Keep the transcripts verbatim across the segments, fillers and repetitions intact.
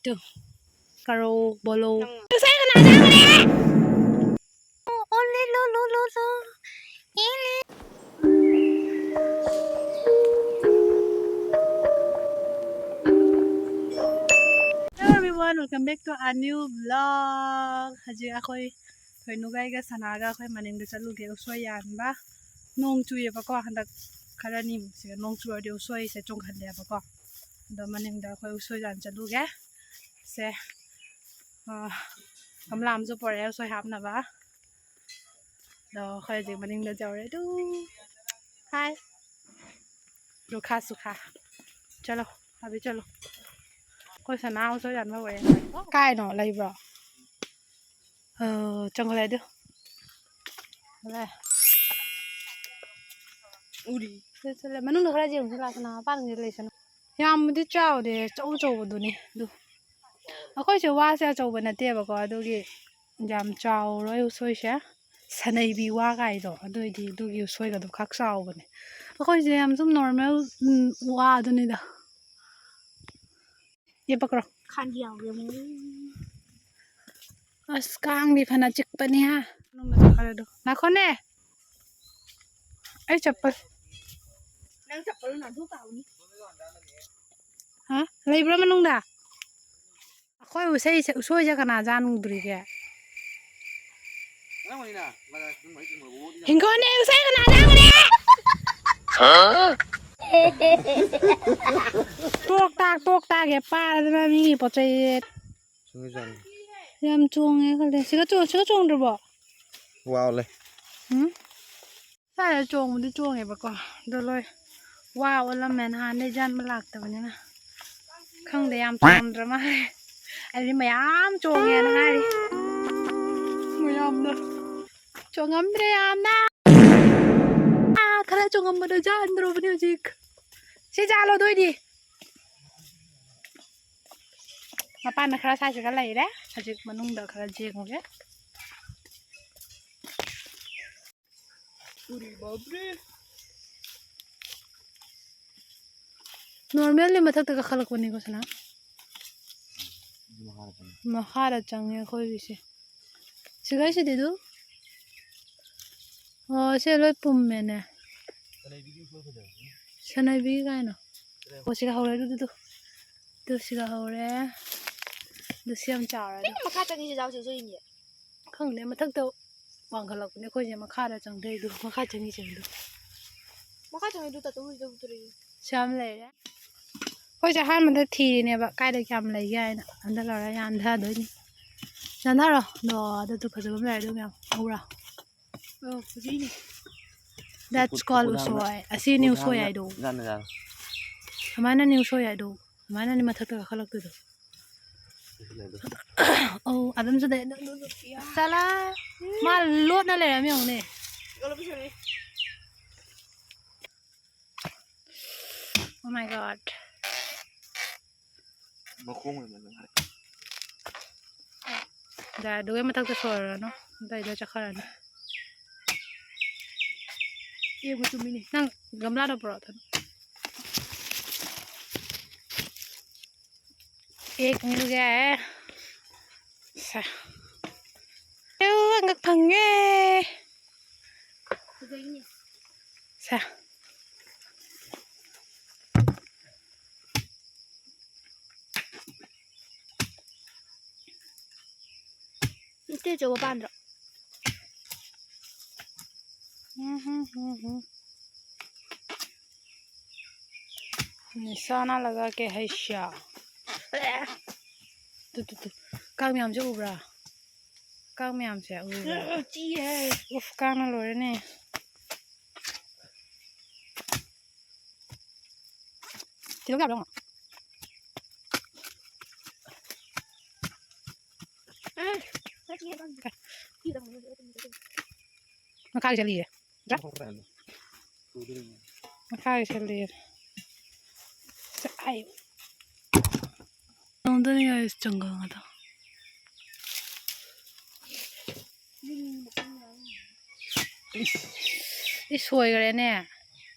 Two, ꯀꯔꯣ, ꯕꯣꯂꯣ꯫ ꯉꯁꯥꯏ ꯀꯅꯥ ꯆꯥꯈ꯭ꯔꯦ? ꯑꯣ, ꯑꯣ, ꯂꯦ, ꯂꯣ, ꯂꯣ, ꯂꯣ, ꯂꯣ꯫ ꯑꯦ, ꯂꯦ꯫ Hello everyone, welcome back to a new vlog. ꯍꯧꯖꯤꯛ ꯑꯩꯈꯣꯏ ꯊꯣꯏꯅꯨꯒꯩꯒ ꯁꯅꯥꯒ ꯑꯩꯈꯣꯏ ꯃꯅꯤꯡꯗ ꯆꯠꯂꯨꯒꯦ ꯎꯁꯣꯏ ꯌꯥꯟꯕ꯫ ꯅꯣꯡ ꯆꯨꯏꯌꯦꯕꯀꯣ, ꯍꯟꯗꯛ ꯈꯔꯅꯤꯃꯨꯛꯁꯦ ꯅꯣꯡ ꯆꯨꯔꯗꯤ ꯎꯁꯣꯏꯁꯦ ꯆꯣꯡꯍꯜꯂꯦꯕꯀꯣ꯫ ꯑꯗꯣ ꯃꯅꯤꯡꯗ ꯑꯩꯈꯣꯏ ꯎꯁꯣꯏ ꯌꯥꯟ ꯆꯠꯂꯨꯒꯦ꯫ ꯁꯦ, ꯑ, ꯒꯝꯂꯥ ꯑꯃꯁꯨ ꯄꯣꯔꯛꯑꯦ ꯎꯁꯣꯏ ꯍꯥꯞꯅꯕ꯫ ꯑꯗꯣ ꯑꯩꯈꯣꯏ ꯍꯧꯖꯤꯛ ꯃꯅꯤꯡꯗ ꯌꯧꯔꯦ꯫ ꯑꯗꯨ, ꯍꯥꯏ꯫ ꯔꯨꯈꯥ ꯁꯨꯈꯥ꯫ ꯆꯠꯂꯣ, ꯑꯕꯤ ꯆꯠꯂꯣ꯫ ꯑꯩꯈꯣꯏ ꯁꯅꯥ ꯎꯁꯣꯏ ꯌꯥꯟꯕ ꯍꯧꯔꯦ꯫ ꯀꯥꯏꯅꯣ ꯂꯩꯕ꯭ꯔꯣ? ꯑ, ꯆꯪꯈꯠꯂꯦ ꯑꯗꯨ꯫ ꯂꯥꯛꯑꯦ꯫ ꯎꯔꯤ꯫ ꯆꯠꯂꯦ, ꯆꯠꯂꯦ꯫ ꯃꯅꯨꯡꯗ ꯈꯔ ꯌꯦꯡꯉꯨꯁꯤ ꯂꯥꯛꯑꯣ, ꯁꯅꯥ ꯃꯄꯥꯟꯒꯤꯗ ꯂꯩꯁꯅꯨ꯫ ꯌꯥꯝꯕꯨꯗꯤ ꯆꯥꯎꯗꯦ, ꯑꯆꯧ ꯑꯆꯧꯕꯗꯨꯅꯤ ꯑꯗꯨ꯫ ꯑꯩꯈꯣꯏꯁꯦ ꯋꯥꯁꯦ ꯑꯆꯧꯕ ꯅꯠꯇꯦꯕꯀꯣ, ꯑꯗꯨꯒꯤ ꯌꯥꯝ ꯆꯥꯎꯔꯣꯏ ꯎꯁꯣꯏꯁꯦ꯫ ꯁꯅꯩꯕꯤ ꯋꯥ ꯀꯥꯏꯗꯣ, ꯑꯗꯨꯏꯗꯤ ꯑꯗꯨꯒꯤ ꯎꯁꯣꯏꯒꯗꯣ ꯈꯛ ꯆꯥꯎꯕꯅꯦ꯫ ꯑꯩꯈꯣꯏꯁꯦ ꯌꯥꯝ ꯁꯨꯝ ꯅꯣꯔꯃꯦꯜ, ꯎꯝ, ꯋꯥ ꯑꯗꯨꯅꯤꯗ꯫ ꯌꯦꯞꯄꯛꯈ꯭ꯔꯣ꯫ ꯈꯥꯟꯗꯤ ꯌꯥꯎꯒꯦ ꯑꯃꯨꯛ꯫ ꯑꯁ, ꯀꯥꯡꯗꯤ ꯐꯅ ꯆꯤꯛꯄꯅꯤ ꯍꯥ꯫ ꯃꯅꯨꯡꯗ ꯆꯪꯈ꯭ꯔꯦ ꯑꯗꯣ꯫ ꯉꯥꯏꯈꯣꯅꯦ꯫ ꯑꯩ ꯆꯞꯄꯜ꯫ ꯅꯪ ꯆꯞꯄꯜ ꯅꯥꯟꯊꯣꯛ ꯇꯥꯕꯅꯤ꯫ ꯍꯥ? ꯂꯩꯕ꯭ꯔꯥ ꯃꯅꯨꯡꯗ? ꯑꯩꯈꯣꯏ ꯎꯁꯩꯁꯦ, ꯎꯁꯣꯏꯁꯦ ꯀꯅꯥ ꯆꯥꯅꯨꯗ꯭ꯔꯤꯒꯦ? ꯍꯤꯡꯒꯣꯜꯅꯦ, ꯎꯁꯣꯏ ꯀꯅꯥ ꯆꯥꯅꯨꯔꯦ? ꯇꯣꯛ ꯇꯥꯛ, ꯇꯣꯛ ꯇꯥꯛ ꯍꯦꯛ ꯄꯥꯔꯗꯅ ꯃꯤꯒꯤ ꯄꯣꯠ ꯆꯩ꯫ ꯌꯥꯝ ꯆꯣꯡꯉꯦ ꯈꯜꯂꯦ꯫ ꯁꯤꯒ ꯆꯣꯡ-, ꯁꯤꯒ ꯆꯣꯡꯗ꯭ꯔꯤꯕꯣ? ꯋꯥꯎꯂꯦ꯫ ꯎꯝ? ꯁ꯭ꯋꯥꯏꯗ ꯆꯣꯡꯕꯗꯤ ꯆꯣꯡꯉꯦꯕꯀꯣ, ꯑꯗꯣ ꯂꯣꯏ ꯋꯥ ꯑꯣꯜꯂꯝꯃꯦ, ꯅꯍꯥꯟꯗꯩ ꯌꯥꯟꯕ ꯂꯥꯛꯇꯕꯅꯤꯅ꯫ ꯈꯪꯗꯦ, ꯌꯥꯝ ꯆꯣꯡꯉꯝꯗ꯭ꯔ ꯃꯥꯜꯂꯦ꯫ ꯑꯩꯗꯤ ꯃꯌꯥꯝ ꯆꯣꯡꯉꯦꯅ ꯍꯥꯏꯔꯤ꯫ ꯃꯌꯥꯝꯅ ꯆꯣꯡꯉꯝꯗ꯭ꯔꯦ ꯌꯥꯝꯅ꯫ ꯑꯥ, ꯈꯔ ꯆꯣꯡꯉꯝꯕꯗꯣ ꯌꯥꯟꯗ꯭ꯔꯣꯕꯅꯦ ꯍꯧꯖꯤꯛ꯫ ꯁꯤ ꯖꯥꯜꯂꯣ ꯑꯗꯨ ꯑꯣꯏꯗꯤ꯫ ꯃꯄꯥꯟꯗ ꯈꯔ ꯁꯥꯏꯁꯤꯒ ꯂꯩꯔꯦ꯫ ꯍꯧꯖꯤꯛ ꯃꯅꯨꯡꯗ ꯈꯔ ꯌꯦꯡꯉꯨꯒꯦ꯫ ꯎꯔꯤ ꯕꯥꯞꯔꯦ꯫ ꯅꯣꯔꯃꯦꯜꯗꯤ ꯃꯊꯛꯇ ꯀꯥꯈꯠꯂꯛꯄꯅꯤꯀꯣ, ꯁꯅꯥ꯫ ꯃꯈꯥꯗ ꯆꯪꯉꯦ ꯑꯩꯈꯣꯏꯒꯤꯁꯦ꯫ ꯁꯤꯒꯩꯁꯤꯗꯤ ꯑꯗꯨ? ꯑꯣ, ꯁꯤ ꯂꯣꯏ ꯄꯨꯝꯃꯦꯅꯦ꯫ ꯁꯅꯩꯕꯤ ꯀꯥꯏꯅ꯫ ꯑꯣ, ꯁꯤꯒ ꯍꯧꯔꯦ ꯑꯗꯨ, ꯑꯗꯨ, ꯑꯗꯨ꯫ ꯑꯗꯨ ꯁꯤꯒ ꯍꯧꯔꯦ꯫ ꯑꯗꯨ ꯁꯤ ꯌꯥꯝ ꯆꯥꯎꯔꯦ ꯑꯗꯨ꯫ ꯀꯩꯅꯣ ꯃꯈꯥ ꯆꯪꯉꯤꯁꯦ ꯖꯥꯎꯁꯦ ꯁꯣꯏꯅꯦ꯫ ꯈꯪꯗꯦ, ꯃꯊꯛꯇ ꯋꯥꯡꯈꯠꯂꯛꯄꯅꯦ꯫ ꯑꯩꯈꯣꯏꯁꯦ ꯃꯈꯥꯗ ꯆꯪꯊꯩꯗꯣ, ꯃꯈꯥ ꯆꯪꯉꯤꯁꯦ ꯑꯗꯨ꯫ ꯃꯈꯥ ꯆꯪꯉꯤꯗꯨ ꯇꯥꯇꯨ ꯍꯨꯏꯗ ꯄꯨꯊꯣꯔꯛꯏ꯫ ꯁꯤ ꯌꯥꯝ ꯂꯩꯔꯦ꯫ ꯑꯩꯈꯣꯏꯁꯦ ꯑꯍꯥꯟꯕꯗ ꯊꯤꯔꯤꯅꯦꯕ, ꯀꯥꯏꯗ ꯀꯌꯥꯝ ꯂꯩꯒꯦ ꯍꯥꯏꯅ꯫ ꯍꯟꯗꯛ ꯂꯧꯔ ꯌꯥꯟꯊꯗꯣꯏꯅꯤ꯫ ꯌꯥꯟꯊꯔꯣ꯫ ꯅꯣ, ꯑꯗꯨ ꯐꯖꯕ ꯑꯃ ꯂꯩꯔꯦ, ꯑꯗꯨ ꯃꯌꯥꯝ ꯎꯕ꯭ꯔꯥ? ꯑꯣ, ꯍꯧꯖꯤꯛꯅꯦ꯫ That's called ꯎꯁꯣꯏ꯫ ꯑꯁꯤꯅꯤ ꯎꯁꯣꯏ ꯍꯥꯏꯗꯣ꯫ ꯌꯥꯟꯅ, ꯌꯥꯟꯅ꯫ ꯁꯨꯃꯥꯏꯅꯅꯤ ꯎꯁꯣꯏ ꯍꯥꯏꯗꯣ꯫ ꯁꯨꯃꯥꯏꯅꯅꯤ ꯃꯊꯛꯇ ꯀꯥꯈꯠꯂꯛꯇꯣꯏꯗꯣ꯫ ꯑꯧ, ꯑꯗꯨꯝꯁꯨ ꯂꯩ꯫ ꯑꯗꯨ, ꯑꯗꯨ, ꯑꯗꯨ꯫ ꯆꯂꯥ꯫ ꯃꯥ ꯂꯣꯠꯅ ꯂꯩꯔꯝꯃꯤ ꯌꯦꯡꯉꯨꯅꯦ꯫ Oh my God꯫ ꯃꯈꯣꯡ ꯑꯣꯏꯅ ꯂꯪꯍꯜꯂꯦ꯫ ꯌꯥꯔꯦ, ꯑꯗꯨꯒꯤ ꯃꯊꯛꯇ ꯁꯣꯏꯔꯅꯨ꯫ ꯑꯗꯨꯗꯩꯗ ꯆꯠꯈ꯭ꯔꯅꯤ꯫ ꯌꯦꯡꯉꯨ ꯆꯨꯝꯃꯤꯅꯦ꯫ ꯅꯪ ꯒꯝꯂꯥꯗꯣ ꯄꯨꯔꯛꯑꯣ, ꯊꯝꯃꯣ꯫ एक मिल गया है। ꯁꯦ꯫ ꯑꯦ, ꯑꯪꯒꯛ ꯐꯪꯉꯦ꯫ ꯐꯖꯩꯅꯦ꯫ ꯁꯦ꯫ ꯏꯆꯦ ꯑꯆꯧꯕ ꯄꯥꯟꯗ꯭ꯔꯣ? निशाना लगा के है श्या। Two, two, two. ꯀꯥꯡ ꯃꯌꯥꯝꯁꯦ ꯎꯕ꯭ꯔꯥ? ꯀꯥꯡ ꯃꯌꯥꯝꯁꯦ ꯎꯕ꯭ꯔꯥ? ꯆꯤꯛꯑꯦ꯫ ꯎꯐ, ꯀꯥꯡꯅ ꯂꯣꯏꯔꯦꯅꯦ꯫ ꯇꯤꯜꯍꯧ ꯌꯥꯕ꯭ꯔꯥ ꯌꯦꯡꯉꯣ꯫ ꯃꯈꯥꯒꯤ ꯆꯠꯂꯤꯌꯦ꯫ ꯃꯈꯥꯒꯤ ꯆꯠꯂꯤꯌꯦ꯫ ꯆꯠ-، ꯑꯩ꯫ ꯇꯧꯗꯣꯏꯅꯤ guys, ꯖꯪꯒꯜ ꯉꯥꯛꯇ꯫ ꯏꯁ, ꯏꯁ, ꯁꯣꯏꯈ꯭ꯔꯦꯅꯦ꯫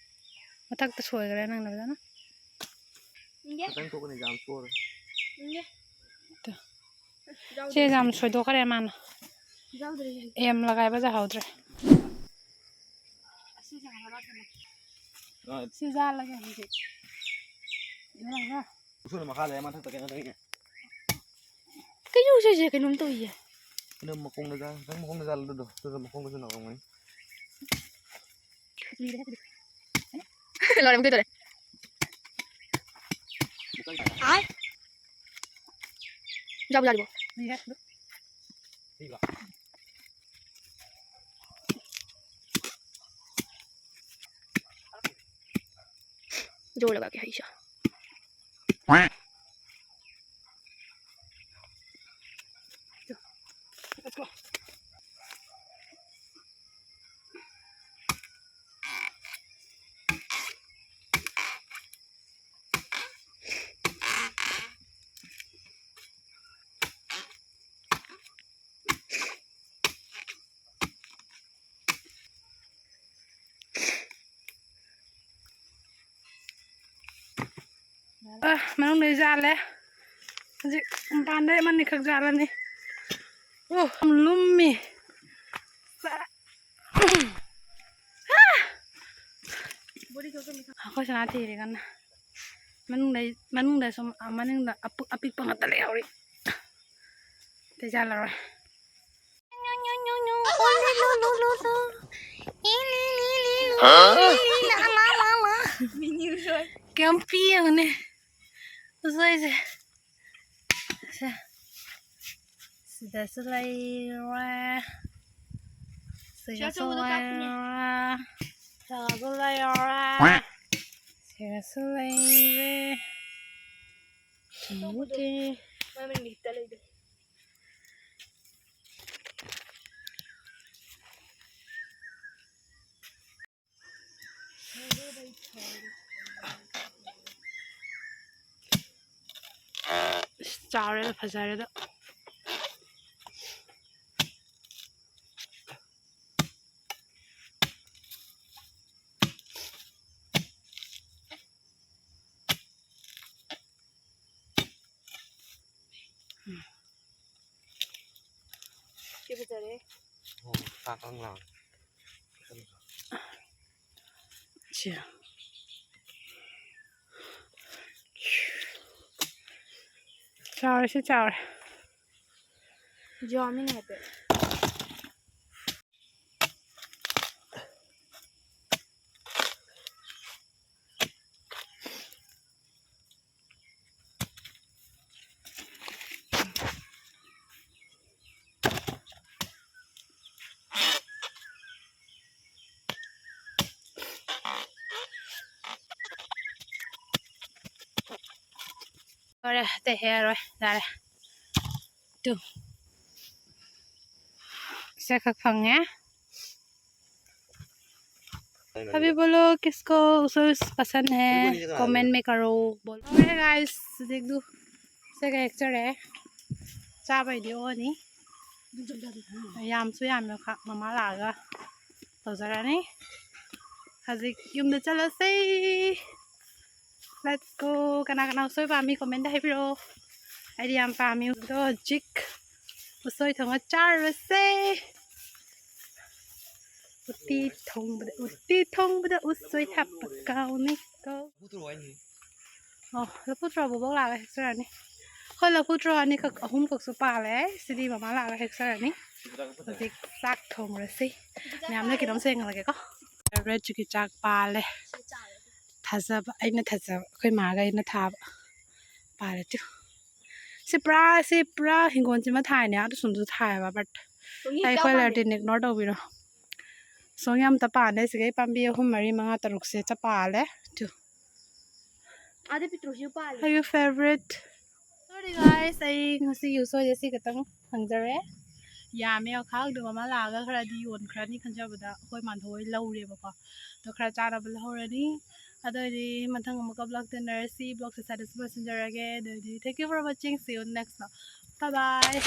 ꯃꯊꯛꯇ ꯁꯣꯏꯈ꯭ꯔꯦ ꯅꯪꯅ ꯐꯖꯅ꯫ ꯏꯪꯒꯦ꯫ ꯈꯤꯇꯪ ꯊꯣꯛꯀꯅꯤ, ꯌꯥꯝ ꯆꯣꯔꯦ꯫ ꯏꯪꯒꯦ꯫ ꯁꯤ ꯌꯥꯝ ꯁꯣꯏꯗꯣꯛꯈ꯭ꯔꯦ ꯃꯥꯅ꯫ ꯌꯥꯎꯗ꯭ꯔꯦ꯫ ꯑꯦꯝ ꯂꯒꯥꯏꯕ ꯌꯥꯍꯧꯗ꯭ꯔꯦ꯫ ꯑꯁꯤ ꯌꯥꯝ ꯍꯔꯥꯎ ꯊꯝꯃꯦ꯫ ꯑ꯫ ꯁꯤ ꯌꯥꯜꯂꯒꯦ ꯍꯧꯖꯤꯛ꯫ ꯌꯥꯜꯂꯒ꯫ ꯎꯁꯣꯏ ꯃꯈꯥ ꯂꯩ, ꯃꯊꯛꯇ ꯀꯩꯅꯣ ꯇꯧꯔꯤꯅꯦ꯫ ꯀꯩꯅꯣ ꯎꯁꯣꯏꯁꯦ ꯀꯩꯅꯣꯝ ꯇꯧꯏꯌꯦ꯫ ꯀꯩꯅꯣ ꯃꯈꯣꯡꯗ ꯖꯥꯜ-, ꯅꯪ ꯃꯈꯣꯡꯗ ꯖꯥꯜꯂꯨꯗꯣ, ꯑꯗꯨꯗ ꯃꯈꯣꯡꯗꯁꯨ ꯅꯥꯎꯔꯝꯒꯅꯤ꯫ ꯂꯣꯏꯔꯦ꯫ ꯑꯥꯏ꯫ ꯌꯥꯕꯨ ꯌꯥꯔꯤꯕꯣ? जोर लगा के हमेशा। ꯑ, ꯃꯅꯨꯡꯗꯩ ꯖꯥꯜꯂꯦ꯫ ꯍꯧꯖꯤꯛ ꯃꯄꯥꯟꯗꯩ ꯑꯃꯅꯤꯈꯛ ꯖꯥꯜꯂꯅꯤ꯫ ꯑꯣ, ꯌꯥꯝ ꯂꯨꯝꯃꯤ꯫ ꯑꯩꯈꯣꯏ ꯁꯅꯥ ꯊꯤꯔꯦ ꯀꯟꯅ꯫ ꯃꯅꯨꯡꯗꯩ, ꯃꯅꯨꯡꯗ ꯁꯨꯝ, ꯑ, ꯃꯅꯤꯡꯗ ꯑꯄꯨ-, ꯑꯄꯤꯛꯄ ꯉꯥꯛꯇ ꯂꯩꯍꯧꯔꯤ꯫ ꯑꯇꯩ ꯖꯥꯜꯂꯔꯣꯏ꯫ ꯀꯌꯥꯝ ꯄꯤꯛꯑꯦ ꯌꯦꯡꯉꯨꯅꯦ꯫ ꯎꯁꯣꯏꯁꯦ꯫ ꯁꯦ꯫ ꯁꯤꯗꯁꯨ ꯂꯩꯔꯦ꯫ ꯁꯤꯗꯁꯨ ꯂꯩꯔꯦ꯫ ꯁꯤꯗꯁꯨ ꯂꯩꯔꯦ꯫ ꯁꯤꯗꯁꯨ ꯂꯩꯔꯦ꯫ ꯁꯤꯗꯤ꯫ ꯆꯥꯎꯔꯦꯗ, ꯐꯖꯔꯦꯗ꯫ ꯁꯤ ꯐꯖꯔꯦ꯫ ꯑꯣ, ꯇꯥꯛ ꯇꯥꯛ ꯂꯥꯎꯔꯦ꯫ ꯁꯤ꯫ ꯆꯥꯎꯔꯦ, ꯁꯤ ꯆꯥꯎꯔꯦ꯫ ꯌꯥꯝꯃꯤꯅꯦ ꯍꯥꯏꯐꯦꯠ꯫ ꯂꯣꯏꯔꯦ, ꯑꯇꯩ ꯍꯦꯛꯑꯔꯣꯏ, ꯌꯥꯔꯦ꯫ ꯇꯨ꯫ ꯁꯦ ꯈꯛ ꯐꯪꯉꯦ꯫ अभी बोलो किसको उसोई पसंद है, कमेंट में करो, बोलो। Hey guys, ꯍꯧꯖꯤꯛꯇꯨ ꯁꯦꯒ ꯍꯦꯛꯆꯔꯦ꯫ ꯆꯥꯕꯩꯗꯤ ꯑꯣꯅꯤ꯫ ꯌꯥꯝꯁꯨ ꯌꯥꯝꯅ ꯈꯥ-, ꯃꯃꯥ ꯂꯥꯛꯑꯒ ꯇꯧꯖꯔꯅꯤ꯫ ꯍꯧꯖꯤꯛ ꯌꯨꯝꯗ ꯆꯠꯂꯁꯦ꯫ Let's go. ꯀꯅꯥ ꯀꯅꯥ ꯎꯁꯣꯏ ꯄꯥꯝꯃꯤ comment ꯍꯥꯏꯕꯤꯔꯛꯑꯣ꯫ ꯑꯩꯗꯤ ꯌꯥꯝ ꯄꯥꯝꯃꯤ꯫ ꯑꯗꯣ ꯍꯧꯖꯤꯛ ꯎꯁꯣꯏ ꯊꯣꯡꯉ ꯆꯥꯔꯨꯔꯁꯦ꯫ ꯎꯇꯤ ꯊꯣꯡꯕꯗ, ꯎꯇꯤ ꯊꯣꯡꯕꯗ ꯎꯁꯣꯏ ꯍꯥꯞꯄ ꯀꯥꯎꯅꯤꯀꯣ꯫ ꯑꯣ, ꯂꯐꯨ ꯊꯔꯣ ꯕꯣꯕꯣꯛ ꯂꯥꯛꯑꯒ ꯍꯦꯛꯆꯔꯅꯤ꯫ ꯑꯩꯈꯣꯏ ꯂꯐꯨ ꯊꯔꯣ ꯑꯅꯤꯈꯛ, ꯑꯍꯨꯝꯈꯛꯁꯨ ꯄꯥꯜꯂꯦ꯫ ꯁꯤꯗꯤ ꯃꯃꯥ ꯂꯥꯛꯑꯒ ꯍꯦꯛꯆꯔꯅꯤ꯫ ꯍꯧꯖꯤꯛ ꯆꯥꯛ ꯊꯣꯡꯉꯨꯔꯁꯤ꯫ ꯃꯌꯥꯝꯅ ꯀꯩꯅꯣꯝ ꯌꯦꯡꯍꯜꯂꯒꯦꯀꯣ꯫ Favourite ꯆꯤꯒꯤ ꯆꯥꯛ ꯄꯥꯜꯂꯦ꯫ ꯊꯥꯖꯕ, ꯑꯩꯅ ꯊꯥꯖꯕ, ꯑꯩꯈꯣꯏ ꯃꯥꯒ ꯑꯩꯅ ꯊꯥꯕ ꯄꯥꯜꯂꯦ ꯇꯨ꯫ ꯁꯤ ꯄꯨꯔꯥ, ꯁꯤ ꯄꯨꯔꯥ ꯍꯤꯡꯒꯣꯜꯁꯤꯃ ꯊꯥꯏꯅꯦ, ꯑꯥꯗ ꯁꯨꯝꯁꯨ ꯊꯥꯏꯌꯦꯕ, but ꯑꯩ ꯈꯣꯏ ꯂꯩꯔꯗꯤ ignore ꯇꯧꯕꯤꯔꯣ꯫ ꯁꯣꯝꯒꯤ ꯑꯝꯇ ꯄꯥꯟꯗꯦ, ꯁꯤꯒꯩ ꯄꯥꯝꯕꯤ ꯑꯍꯨꯝ, ꯃꯔꯤ, ꯃꯉꯥ, ꯇꯔꯨꯛꯁꯦ ꯆꯞ ꯄꯥꯜꯂꯦ꯫ ꯇꯨ꯫ ꯑꯥꯗ ꯄꯤꯇ꯭ꯔꯨꯁꯨ ꯄꯥꯜꯂꯦ꯫ ꯑꯩꯒꯤ favourite꯫ Sorry guys, ꯑꯩ ꯉꯁꯤꯒꯤ ꯎꯁꯣꯏꯁꯦ ꯁꯤ ꯈꯛꯇꯪ ꯐꯪꯖꯔꯦ꯫ ꯌꯥꯝꯃꯦ, ꯈꯥꯛꯗꯣ ꯃꯃꯥ ꯂꯥꯛꯑꯒ ꯈꯔꯗꯤ ꯌꯣꯟꯈ꯭ꯔꯅꯤ ꯈꯟꯖꯕꯗ ꯑꯩꯈꯣꯏ ꯃꯥꯟꯗꯣ ꯍꯣꯏ ꯂꯧꯔꯦꯕꯀꯣ꯫ ꯑꯗꯣ ꯈꯔ ꯆꯥꯅꯕ ꯂꯧꯍꯧꯔꯅꯤ꯫ ꯑꯗꯨ ꯑꯣꯏꯔꯗꯤ ꯃꯊꯪ ꯑꯃꯨꯛꯀ vlog ꯊꯦꯡꯅꯔꯁꯤ꯫ Vlogꯁꯦ ꯁ꯭ꯋꯥꯏꯗ ꯁꯨꯝ ꯂꯣꯏꯁꯤꯟꯖꯔꯒꯦ꯫ ꯑꯗꯨ ꯑꯣꯏꯔꯗꯤ thank you for watching, see you next vlog, bye bye꯫